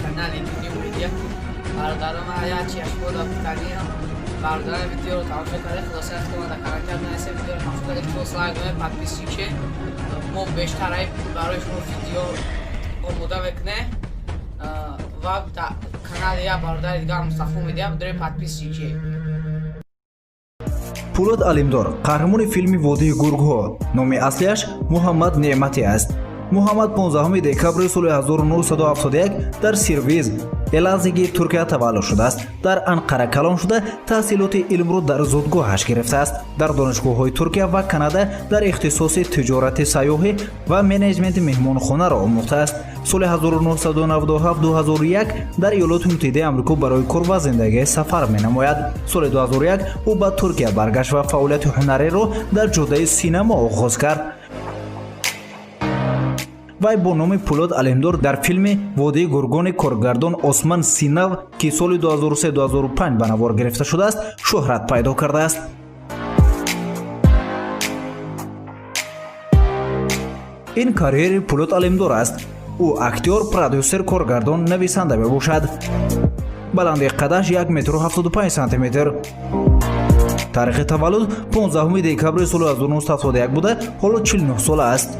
Канали Дунё Медиа. Бародарон, як чи ашбода гуфтаниам. Бародарон, видеоро тамошо кардед, хулоса худтон дар комментар бинависед, видеоро тамошо кардед, илтимос, лайк кунед, подписчик шед. Мо бештар барои шумо видео омода мекунем ва канали як бародари дигар, Мустафо Медиа, бидоред, подписчик шед. Пулод Алимдор, қаҳрамони филми «Водии гургҳо», номи аслиаш Муҳаммад Неъматӣ аст. Муҳаммад 15 декабри соли 1971 дар Сервиз, Элазиги Туркия таваллуд шудааст. Дар Анқара калон шуда, таҳсилоти илмро дар зодгоҳаш гирифтааст. Дар донишгоҳҳои Туркия ва Канада дар ихтисоси тиҷорати сайёҳӣ ва менеҷменти меҳмонхонаро омӯхтааст. Соли 1997-2001 дар Иёлоти Муттаҳидаи Амрико барои кор ва зиндагӣ сафар менамояд. Соли 2001 ӯ ба Туркия баргашт ва фаъолияти ҳунариро дар ҷодаи синемо оғоз кард. Вай бо номи Пулод Алимдор дар филми «Водии гургони» коргардон Осман Синав, ки соли 2003-2005 ба навор гирифта шудааст, шӯҳрат пайдо кардааст. Ин карьери Пулод Алимдор аст. Ӯ актёр, продюсер, коргардон, нависанда мебошад. Баландии қадаш 1 метру 75 сантиметр. Таърихи таваллуд 15 декабри соли 1971 буда, ҳоло 49 сола аст.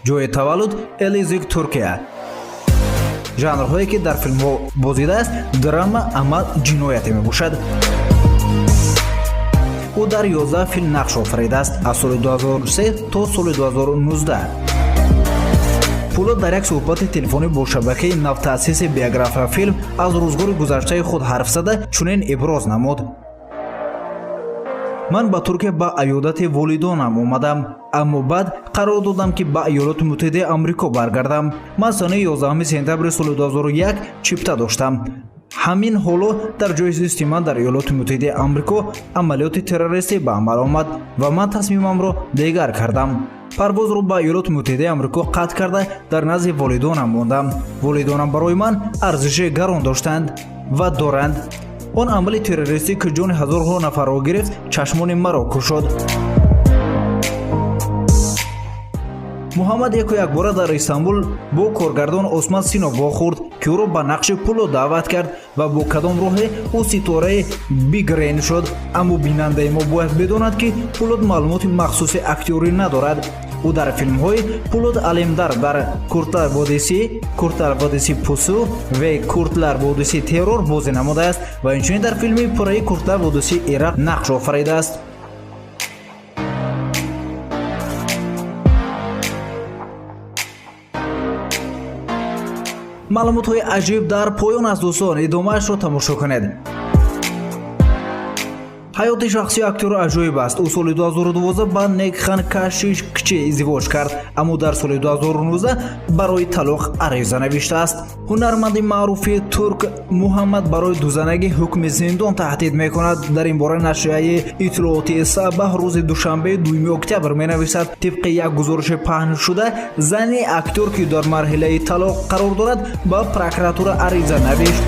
Ҷои таваллуд Элизиг, Туркия. Жанрҳое, ки дар филмҳо бозидааст, драма, амал, ҷинояте мебошад. Ӯ дар 11 филм нақш офаридааст аз соли 2003 то соли 2019. Пулод дар як суҳбати телефонӣ бо шабакаи навтаъсиси Биография Филм аз рӯзгори гузаштаи худ ҳарф зада, чунин иброз намуд: «Ман ба Туркия ба аёдати волидонам омадам, аммо баъд қарор додам, ки ба Иёлоти Муттаҳидаи Амрико баргардам. Ман санаи 11 сентябри соли 2001 чипта доштам. Ҳамин ҳоло дар ҷои зисти ман дар Иёлоти Муттаҳидаи Амрико амалиёти террористӣ ба амал омад ва ман тасмимамро дигар кардам. Парвозро ба Иёлоти Муттаҳидаи Амрико қатъ карда, дар назди волидонам мондам. Волидонам барои ман арзиши гарон доштанд ва доранд. Он амали террористӣ, ки ҷони ҳазорҳо нафарро гирифт, чашмони маро кушод». Муҳаммад яку якбора дар Истанбул бо коргардон Осман Синов вохӯрд, ки ӯро ба нақши Пуло даъват кард ва бо кадом роҳе ӯ ситораи Бигрен шуд. Аммо бинандаи мо бояд бидонад, ки Пулод маълумоти махсуси актёрӣ надорад. Ӯ дар филмҳои Пулод Алемдар дар «Куртлар водиси», «Куртлар водиси пусу» ва «Куртлар водиси террор» бозӣ намудааст ва инчунин дар филми пурраи «Куртлар водиси Ироқ» нақш офаридааст. Маълумотҳои аҷиб дар поён аст, дӯстон, идомаашро тамошо кунед. Ҳаёти шахсии актёр аҷоиб аст. Ӯ соли 2012 ба Некхан Кашишкчи издивоҷ кард, аммо дар соли 2019 барои талоқ ариза навиштааст. Ҳунарманди маъруфи турк Муҳаммад барои дузанагӣ ҳукми зиндон таҳдид мекунад. Дар ин бора нашрияи иттилоотии Сабаҳ рӯзи душанбе, 2 октябр менависад. Тибқи як гузориши паҳншуда, зани актёр, ки дар марҳилаи талоқ қарор дорад, ба прокуратура ариза навишт.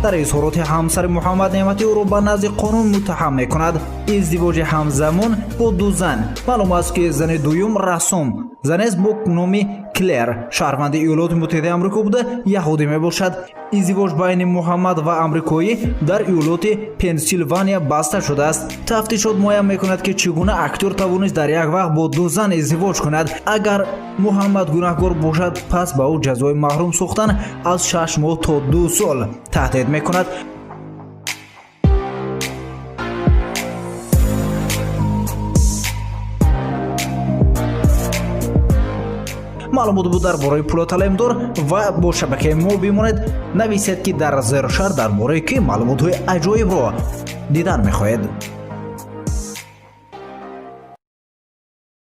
Дар изҳороти ҳамсари Муҳаммад Неъматӣ ӯро ба назди қонун муттаҳам мекунад. Издивоҷи ҳамзамон бо ду зан. Маълум аст, ки зани дуюм рассом занест бо номи Клер, шаҳрванди Иёлоти Муттаҳидаи Амрико буда, яҳудӣ мебошад. Издивоҷ байни Муҳаммад ва амрикоӣ дар иёлоти Пенсилвания баста шудааст. Тафтишот муайян мекунад, ки чӣ гуна актёр тавонист дар як вақт бо ду зан издивоҷ кунад. Агар Муҳаммад гунаҳкор бошад, пас ба ӯ ҷазои маҳрум сохтан аз 6 моҳ то 2 сол таҳдид мекунад. Маълумот буд дар бораи Пулод Алемдор ва бо шабакаи мо бимонед. Нависед, ки дар зершар дар бораи ки маълумотҳои аҷоибро дидан мехоҳед.